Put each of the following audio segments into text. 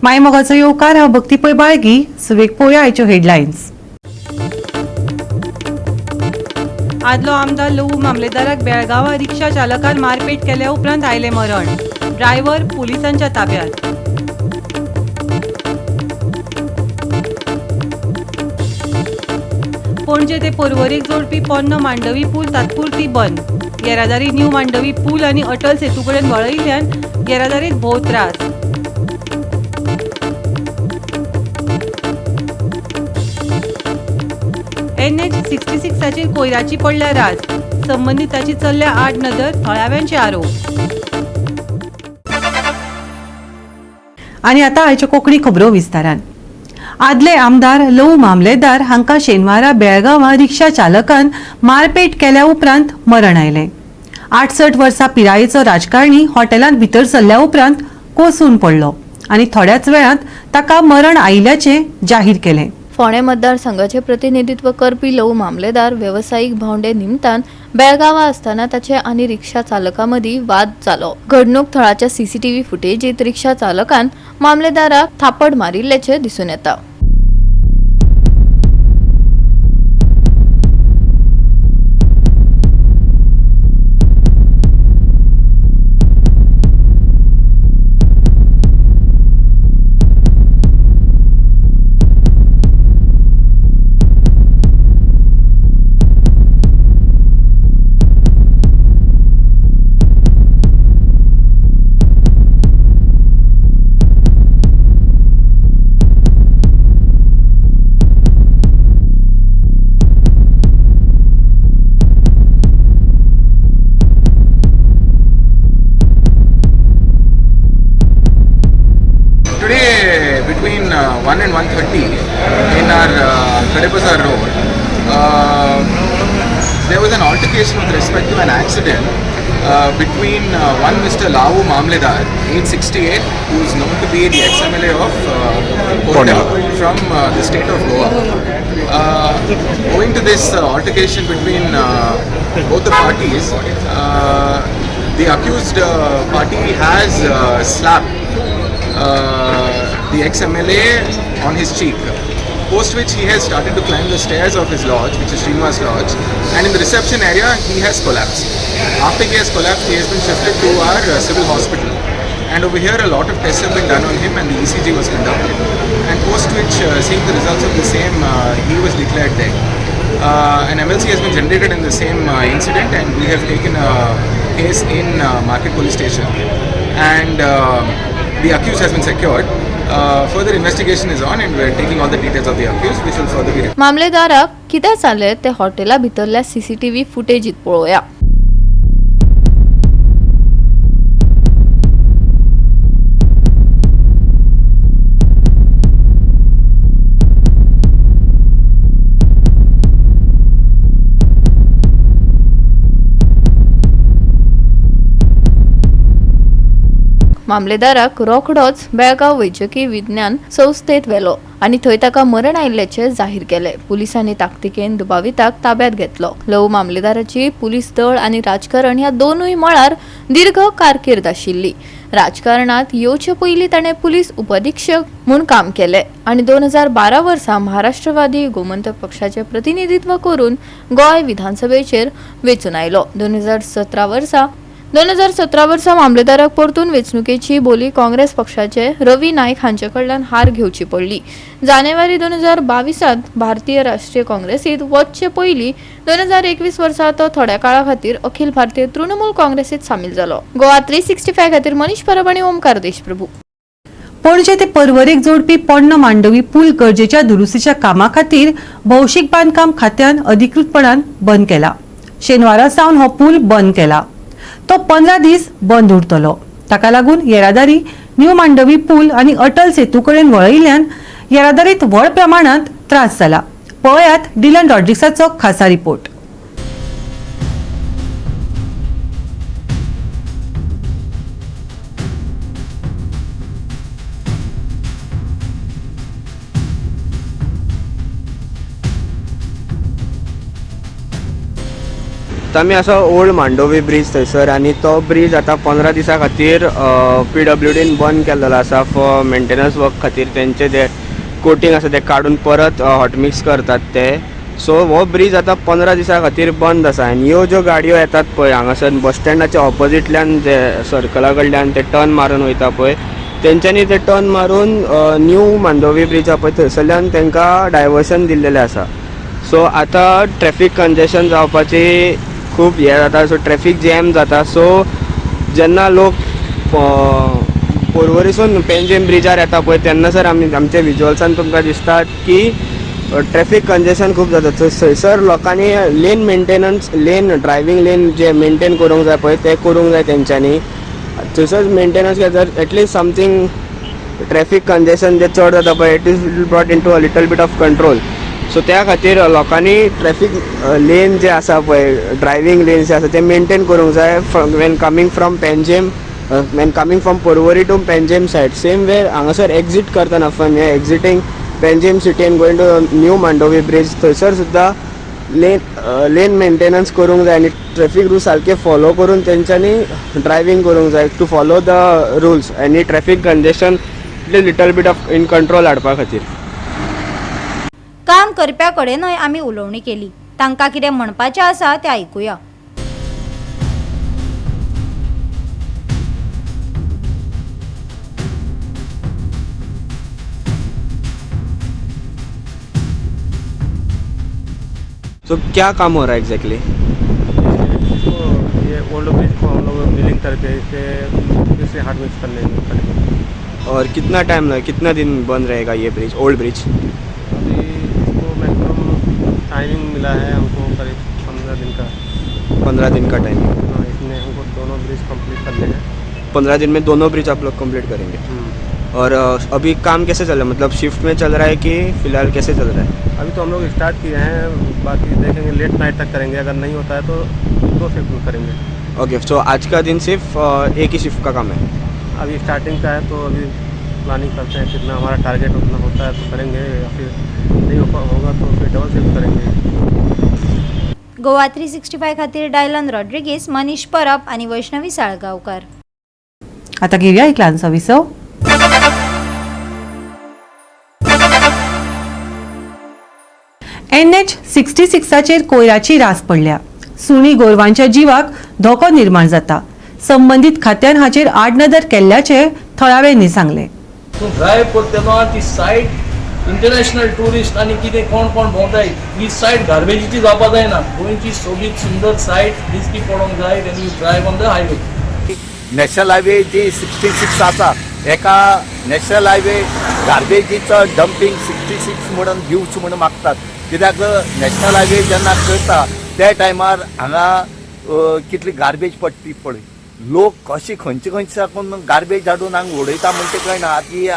मायमोगाचो येवकार. हांव भक्ती पै बाळगी. सुरवेक पळोवया आयच्यो हेडलायन्स. आदलो आमदार लवू मामलेदाराक बेळगांवां रिक्षा चालकान मारपेट केल्या उपरांत आयलें मरण. ड्रायव्हर पुलिसांच्या ताब्यात. पणजे ते पर्वरेक जोडपी पोन्नो मांडवी पूल तात्पुरती बंद. येरादारी न्यू मांडवी पूल आनी अटल सेतू कडेन वळयिल्ल्यान येरादारीत भोव त्रास. NH 66 कोयराची पडल्या राज. संबंधिताची चल्ल्या आड नदर, थळाव्यांचे आरोप. आनी आतां आयच्यो कोंकणी खबरो विस्तारान. आदले आमदार लवू मामलेदार हांकां शेनवारा बेळगांवां रिक्षा चालकान मारपेट केल्या उपरांत मरण आयलें. 68 वर्सां पिरायेचो राजकारणी हॉटेलांत भितर सरल्या उपरांत कोसून पडलो आनी थोड्याच वेळांत ताका मरण आयिल्ल्याचें जाहीर केलें. फोंडें मतदारसंघाचे प्रतिनिधित्व करपी लवू मामलेदार वेवसायीक भोंवडे निमतान बेळगांवां आसतना ताचे आनी रिक्षा चालका मदीं वाद जालो. घडणूक थळाच्या सीसीटीव्ही फुटेजीत रिक्षा चालकान मामलेदाराक थापड मारिल्ल्याचें दिसून येता. Between 1 and 1:30 in our Khadebazar road, there was an altercation with respect to an accident between one Mr. Lavu Mamledar, age 68, who is known to be the ex-MLA of Kota from the state of Goa. Owing to this altercation between both the parties, the accused party has slapped the ex-MLA on his cheek, post which he has started to climb the stairs of his lodge, which is Srinivas Lodge, and in the reception area he has collapsed. After he has collapsed, he has been shifted to our civil hospital, and over here a lot of tests have been done on him and the ECG was conducted, and post which seeing the results of the same, he was declared dead. An MLC has been generated in the same incident, and we have taken a case in Market Police Station, and the accused has been secured. Further investigation is on and we are taking all the details of the accused, which will further be. मामलेदाराक कितें जालें तें हॉटेला भितरल्या CCTV फुटेजीत पळोवया. मामलेदाराक रोखडोच बेळगांव वैजकी विज्ञान संस्थेत व्हेलो आनी थंय ताका मरण आयिल्ल्याचें जाहीर केलें. पुलिसांनी ताकतिकेन दुबाविताक ताब्यात घेतलो. लवू मामलेदाराची पुलीस दळ आनी राजकारण ह्या दोनूय मळार दीर्घ कारकीर्द आशिल्ली. राजकारणात येवचे पयलीं ताणें पुलीस उपअधिक्षक म्हूण काम केलें आनी 2012 वर्सा महाराष्ट्रवादी गोमंतक पक्षाचें प्रतिनिधित्व करून गोंय विधानसभेचेर वेंचून आयलो. 2017 वर्सा मामलेदाराक परतून वेंचणुकेची बोली काँग्रेस पक्षाचे रवी नायक हांचे कडल्यान हार घेवची पडली. जानेवारी 2022 भारतीय राष्ट्रीय काँग्रेसीत वचचे पयलीं 2021 वर्सा तो थोड्या काळा खातीर अखिल भारतीय तृणमूल काँग्रेसीत सामील जालो. गोवा 365 खातीर मनीष परब आनी ओमकार देशप्रभू. पणजे ते पर्वरेक जोडपी पोन्नो मांडवी पूल गरजेच्या दुरुस्तीच्या कामा खातीर भौशीक बांदकाम खात्यान अधिकृतपणान बंद केला. शेनवारा सावन हो पूल बंद केला. तो 15 दीस बंद उरतलो. ताका लागून येरादारी न्यू मांडवी पूल आनी अटल सेतू कडेन वळयिल्ल्यान येरादारीत व्हड प्रमाणांत त्रास जाला. पळयात डिलन रॉड्रिक्साचो खासा रिपोर्ट. आत्तां आमी आसा ओल्ड मांडोवी ब्रीज थंयसर आनी तो ब्रीज आतां 15 दिसां खातीर पीडब्ल्यूडीन बंद केल्लो आसा फॉर मेंटेनन्स वर्क खातीर. तेंचे जे कोटींग आसा ते काडून परत हॉटमिक्स करतात ते. सो हो ब्रीज आतां 15 दिसां खातीर बंद आसा. आनी ह्यो ज्यो गाडयो येतात पळय हांगासर बस स्टँडाच्या ऑपोजिटल्यान जे सर्कला कडल्यान ते टर्न मारून वयता पळय, तेंच्यांनी ते टर्न मारून न्यू मांडोवी ब्रीज आसा पळय थंयसरल्यान तांकां डायवर्शन दिल्लेलें आसा. सो आतां ट्रॅफीक कंजेशन जावपाची खूब हें जाता. सो ट्रॅफीक जॅम जाता. सो जेन्ना लोक पोरवरीसून पेंजीम ब्रिजार येता पळय तेन्ना सर आमी आमच्या विजुअल्सान तुमकां दिसतात की ट्रॅफीक कंजेशन खूब जाता. थंयसर लोकांनी lane maintenance, lane driving lane जे मेंटेन करूंक जाय पळय ते करूंक जाय तेंच्यांनी. थंयसर मेंटेनन्स केल्यार जर एटलिस्ट समथींग ट्रॅफीक कंजेशन जे चड जाता पळय it is brought into a little bit of control. So त्या खातीर लोकांनी ट्रॅफीक लेन जे आसा पळय, ड्रायव्हींग लेन जे आसा ते मेंटेन करूंक जाय when coming from Panjim, when coming from Porvorim to Panjim side. Same way हांगासर एक्झीट करतना from exiting Panjim city and going to new Mandovi bridge थंयसर सुद्दां लेन मेंटेनन्स करूंक जाय आनी ट्रॅफीक रूल्स सारके फॉलो करून तेंच्यांनी ड्रायव्हींग करूंक जाय टू फॉलो the rules आनी traffic congestion little bit of in control हाडपा खातीर. काम करप्या कडेनय आमी उलोवणी केली. तांकां कितें म्हणपाचें आसा तें आयकुया. सो क्या काम हो रहा है एग्जैक्टली? इसको ये ओल्ड ब्रिज को हम लोग मिलिंग करके इसे फिर से हार्ड मिक्स कर लेंगे करेंगे। और कितना टाइम लगे, कितना दिन बंद रहेगा ये ब्रिज, ओल्ड ब्रिज? अभी इसको मैक्सिमम टाइमिंग मिला है हमको करीब 15 दिन का। 15 दिन का टाइमिंग? हाँ, इसमें हमको दोनों ब्रिज कंप्लीट करने हैं। 15 दिन में दोनों ब्रिज आप लोग कंप्लीट करेंगे? और अभी काम कैसे चल रहा है, मतलब शिफ्ट में चल रहा है कि फ़िलहाल कैसे चल रहा है? अभी तो हम लोग स्टार्ट किए हैं, बाकी देखेंगे, लेट नाइट तक करेंगे। अगर नहीं होता है तो 2 शिफ्ट में करेंगे। ओके, सो आज का दिन सिर्फ एक ही शिफ्ट का काम है? अभी स्टार्टिंग का है तो अभी प्लानिंग करते हैं, कितना हमारा टारगेट उतना होता है तो करेंगे, या फिर नहीं होगा तो फिर डबल शिफ्ट करेंगे। गोवा 365 खातीर डायलन रॉड्रिगीस, मनीष परब आनी वैष्णवी साळगांवकर. आता घेऊया एक ल्हानसो विसव. एनएच 66चेर कोयराची रास पडल्या. सुणी गोरवांच्या जिवाक धोको निर्माण जाता. संबंदीत खात्यान हाचेर आडनदर केल्ल्याचे थळाव्यांनी सांगलें. तूं ड्रायव्ह करता तेन्ना ती सायड इंटरनॅशनल ट्युरिस्ट आनी कितें कोण कोण भोंवताय, ही सायड गार्बेजीची जावपा जायना. गोंयची सोबीत सुंदर सायड दिसती पडोंक जाय when you drive on the highway. National highway जी 66 आसा, एका नॅशनल हायवे गार्बेजीचो डंपींग 66 म्हणून दिवचो म्हणून मागतात. कित्याक नॅशनल हायवे जेन्ना करता त्या टायमार हांगा कितली गार्बेज पडटी पळय, लोक कशे खंयचे खंयचे साकून गार्बेज हाडून हांगा उडयता म्हणटे कळना. आतां ही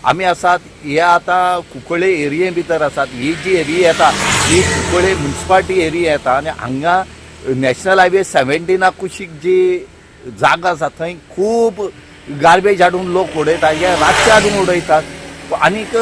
आमी आसात हे आतां कुंकळे एरिये भितर आसात. ही जी एरिया येता ही कुंकळे मुन्सिपालिटी एरिया येता आनी हांगा नॅशनल हायवे 17 कुशीक जी जागा आसा थंय खूब गार्बेज हाडून लोक उडयतात. हे रातचे हाडून उडयतात आनीक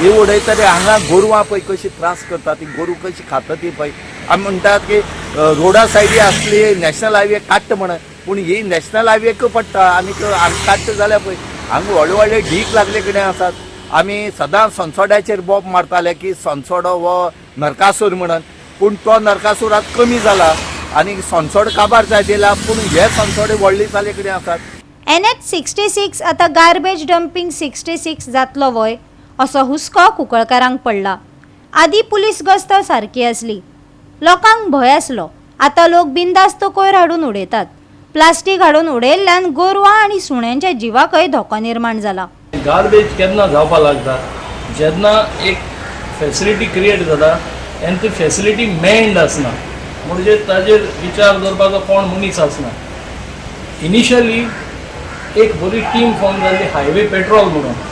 हे उडयतले हांगा गोरवां पळय कशी त्रास करतात, ती गोरवां कशी खाता ती पळय. आमी म्हणटात की रोडा सायडी आसली नॅशनल हायवे काडटा म्हणून, पूण ही नॅशनल हायवेक पडटा आनीक हांगा काडटा जाल्यार पळय हांगा व्हडले व्हडले ढीक लागले कडेन आसात. आमी सदांच सोनसोड्याचेर बोब मारताले की सोनसोडो हो नरकासूर म्हणून, पूण तो नरकासूर आतां कमी जाला आनी सोनसोड काबार जायत येयला, पूण हे सोनसोडे व्हडले जाले कडेन आसात. एनएच 66 आतां गार्बेज डम्पिंग 66 जातलो व्हय असो हुस्को कुंकळकारांक पडला. आदीं पुलीस गस्त सारकी आसली, लोकांक भंय आसलो. आतां लोक बिंदास्त कोयर हाडून उडयतात. प्लास्टीक हाडून उडयल्ल्यान गोरवां आनी सुण्यांच्या जिवाकय धोको निर्माण जाला. गार्बेज केन्ना जावपा लागता, जेन्ना एक फेसिलिटी क्रिएट जाता आनी ती फेसिलिटी मेंड आसना, म्हणजे ताजेर विचार दवरपाचो कोण मनीस आसना. इनिशियली एक बरी टीम फॉर्म जाल्ली, हायवे पेट्रोल म्हणून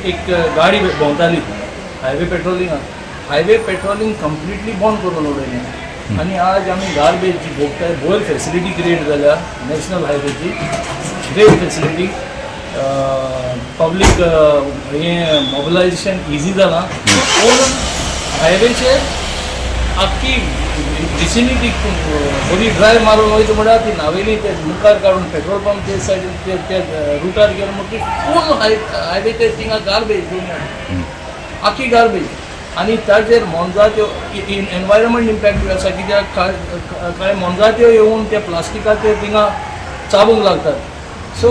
एक गाडी भोंवताली हायवे पेट्रोलिंगाक. हायवे पेट्रोलिंग कंप्लिटली बंद करून उडयलें आनी आज आमी गार्बेज जी भोगताय. बरी फेसिलिटी क्रिएट जाल्या नॅशनल हायवेची, ग्रेट फेसिलिटी, पब्लीक हें मोबिलायजेशन इजी जालां, पूण हायवेचेर आख्खी विसिनिटी बरी ड्रायव मारून वयता म्हळ्यार ती नावेली ते मुखार काडून पेट्रोल पंप ते सायडीन ते ते रुटार गेले म्हणटकीर फूल हायवे ते थिंगा गार्बेज, आखी गार्बेज. आनी ताजेर मोनजात्यो एनवायरमेंट इम्पॅक्ट आसा, कित्याक कांय मोनजात्यो येवन ते प्लास्टिकाचे थिंगा चाबूंक लागतात. सो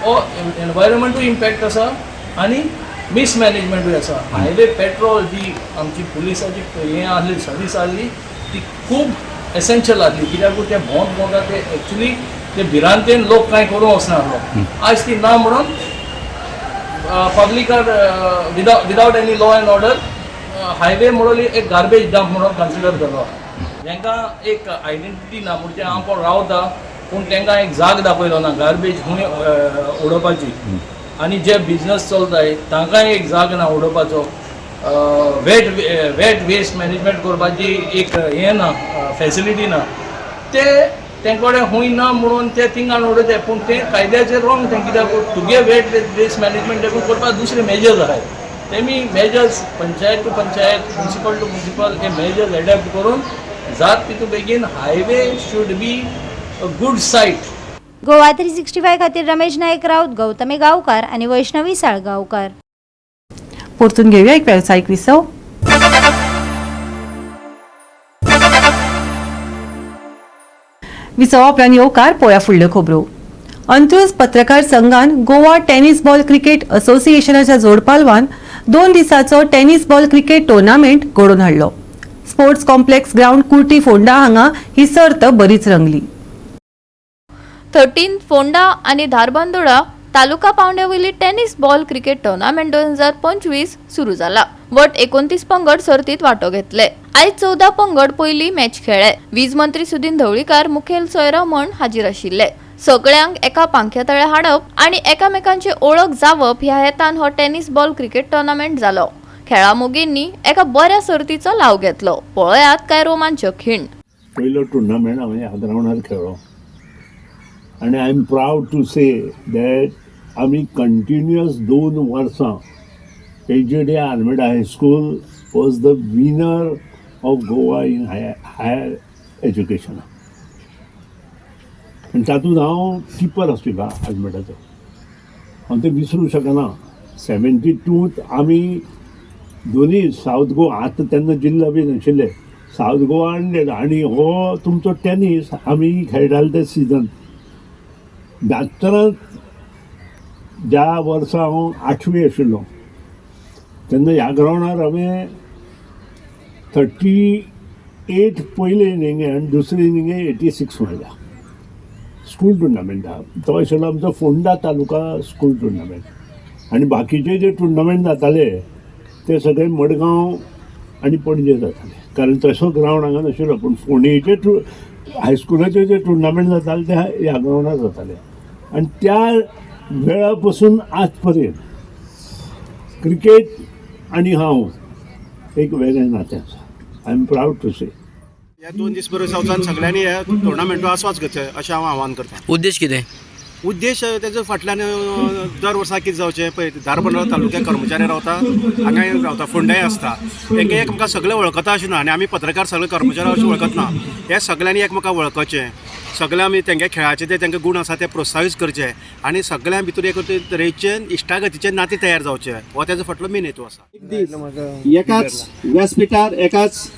हो एनवायरमेंटूय इम्पॅक्ट आसा आनी मिसमॅनेजमेंटूय आसा. हायवे पेट्रोल जी आमची पुलिसाची हें आहली, सर्वीस आहली, ती खूब एसेन्शियल आहली, कित्याक ते भोंवत भोंवता ते एक्चुली ते भिरांतेन लोक कांय करूंक वचनासलो. आयज ती ना म्हणून पब्लिकार without any law and order highway म्हणून एक गार्बेज डंप म्हणून कन्सिडर जालो. तांकां एक आयडेंटिटी ना, म्हणजे हांव कोण रावता, पूण तांकां एक जाग दाखयलो ना गार्बेज खंय उडोवपाची. आनी जे बिजनस चलताय तांकांय एक जाग ना उडोवपाचो. वेट वेट वेस्ट मॅनेजमेंट करपाची एक हें ना, फॅसिलिटी ना. ते तेंकडे खूंय ना म्हणून ते थिंगान उडयता, पूण तें कायद्याचेर रॉंग तें, कित्याक तुगे वेट वेस्ट मॅनेजमेंट देखून करपाक दुसरे मेजर्स आहाय. तेमी measures panchayat to panchayat, municipal to municipal hey measures adapt करून जात तितू बेगीन highway should be a good site. Goa 365 खातीर रमेश नायक राऊत, गौतमी गावकार आनी वैष्णवी साळगांवकार. परतून घेऊया एक वेवसायीक विसव. विसवा उपरांत येवकार. पोया फुडल्यो खबरो. अंत्रुज पत्रकार संघान गोवा टेनिस बॉल क्रिकेट असोसिएशनाच्या जोडपालवान 2 दिसाचो टेनिस बॉल क्रिकेट टुर्नामेंट घडोवन हाडलो. Sports complex ground, Curti, Ponda हांगा ही सर्त बरीच रंगली. 13 फोंडा आनी धारबांदोडा तालुका पावंड्या वयली टेनिस बॉल क्रिकेट टुर्नामेंट 2025 सुरू जाला. वट 29 पंगड सर्तीत वांटो घेतले. आयज 14 पंगड पयली मॅच खेळ्ळे. वीज मंत्री सुदिन ढवळीकार मुखेल सोयरो म्हण हाजीर आशिल्ले. सगळ्यांक एका पांख्या तळे हाडप आनी एकामेकांची ओळख जावप ह्या हेतान हो टेनिस बॉल क्रिकेट टुर्नामेंट जालो. खेळा मोगींनी एका बऱ्या सर्तीचो लाव घेतलो. पळयात काय रोमांचक खीण. पयलो टुर्नामेंट हांवें ह्या ग्रावंडार खेळ्ळो आनी I am proud to say that आमी कंटिन्युअस 2 वर्सां H J D Almeida High School was the winner of Goa in higher education. आनी तातूंत हांव किपर आशिल्लो आल्मेडाचो. हांव तें विसरूंक शकना. 72त आमी दोनी सावथ गोवा, आतां तेन्ना जिल्लो बी नाशिल्ले, सावथ गोवा आनी हो तुमचो टेनीस आमी खेळटाले ते सिजन ब्यात्तरांत. ज्या वर्सा हांव आठवी आशिल्लो तेन्ना ह्या ग्रावंडार हांवें 38 पयले इनिंगे आनी दुसरे इनिंगे 86 मारल्या स्कूल टुर्नामेंटाक. तो आशिल्लो आमचो फोंडा तालुका स्कूल टुर्नामेंट आनी बाकीचे जे टुर्नामेंट जाताले ते सगळे मडगांव आनी पणजे जाताले, कारण तसो ग्रावंड हांगा नाशिल्लो. पूण फोंडेचे टू हायस्कुलाचे जे टुर्नामेंट जाताले ते ह्या ग्रावंडार जाताले. आनी त्या वेळा पासून आज पर्यंत क्रिकेट आनी हांव एक वेगळें नातें आसा. I am proud to say. ह्या 2 दीस बरो जावचान सगळ्यांनी ह्या टुर्नामेंटाचो आस्वाद घेवचो अशें हांव आव्हान करता. उद्देश कितें? उद्देश तेजो फाटल्यान दर वर्सा कितें जावचें पळय, धारबांदोडा तालुक्याक कर्मचारी रावता, हांगाय रावता, फोंड्याय आसता, तेंकां एकामेकां सगळे वळखता अशें ना आनी आमी पत्रकार सगळे कर्मचारी अशें वळखतना. हे सगळ्यांनी एकामेकां वळखचें, सगळे आमी तेंगे खेळाचे ते तेंकां गूण आसा ते प्रोत्साहीत करचे आनी सगळ्यां भितर एक तरेचे इश्टागतीचे नातें तयार जावचें, हो तेजो फाटलो मेन हेतू आसा. दीस एकाच व्यासपिठार, एकाच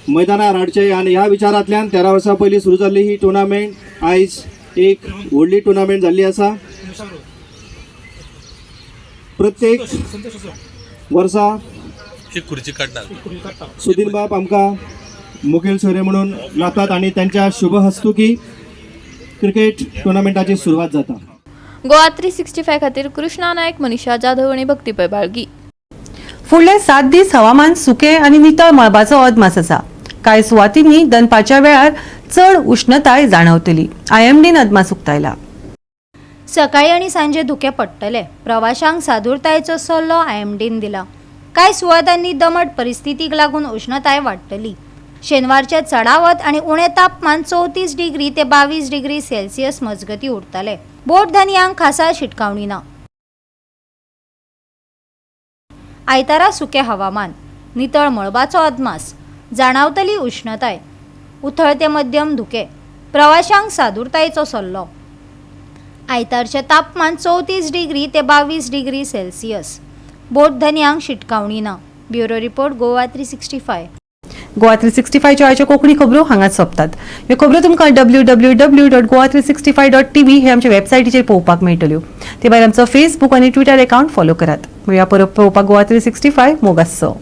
मैदानार हाडचे आनी ह्या विचारांतल्यान 13 वर्सां पयलीं सुरू जाल्ली ही टुर्नामेंट आयज एक व्हडली टुर्नामेंट जाल्ली आसा. प्रत्येक वर्सा सुधीर बाब आमकां मुखेल सोयरे म्हणून लाबतात आनी त्यांच्या शुभ हस्तुकी क्रिकेट टुर्नामेंटाची सुरवात जाता. गोवा 365 खातीर कृष्णा नायक, मनीषा जाधव आनी भक्ती पै बाळगी. फुडले 7 दीस हवामान सुकें आनी नितळ मळबाचो अदमास आसा. कांय सुवातींनी दनपारच्या वेळार चड उश्णताय जाणवतली. आयएमडीन अदमास उक्तायला. सकाळी आनी सांजे धुकें पडटलें. प्रवाशांक सादुरतायेचो सल्लो आयएमडीन दिला. कांय सुवातांनी दमट परिस्थितीक लागून उश्णताय वाडटली. शेनवारचें चडावत आनी उणें तापमान 34 डिग्री ते 22 डिग्री सेल्सियस मजगतीं उरतलें. बोट धनयांक खासा शिटकावणी ना. आयतारा सुकें हवामान, नितळ मळबाचो अदमास. जाणावतली उश्णताय. उथळ ते मध्यम धुकें. प्रवाशांक सादुरतायेचो सल्लो. आयतारचें तापमान 34 डिग्री ते 22 डिग्री सेल्सियस. बोट धनयांक शिटकावणी ना. Bureau report, Goa 365. Goa 365च्यो आयच्यो कोंकणी खबरो हांगाच सोंपतात. ह्यो खबरो तुमकां www.goa365.tv हे आमच्या वेबसायटीचेर पळोवपाक मेळटल्यो. ते भायर आमचो फेसबूक आनी ट्विटर अकाउंट फॉलो करात. मेळया परत पळोवपाक गोवा 365. मोग आसचो.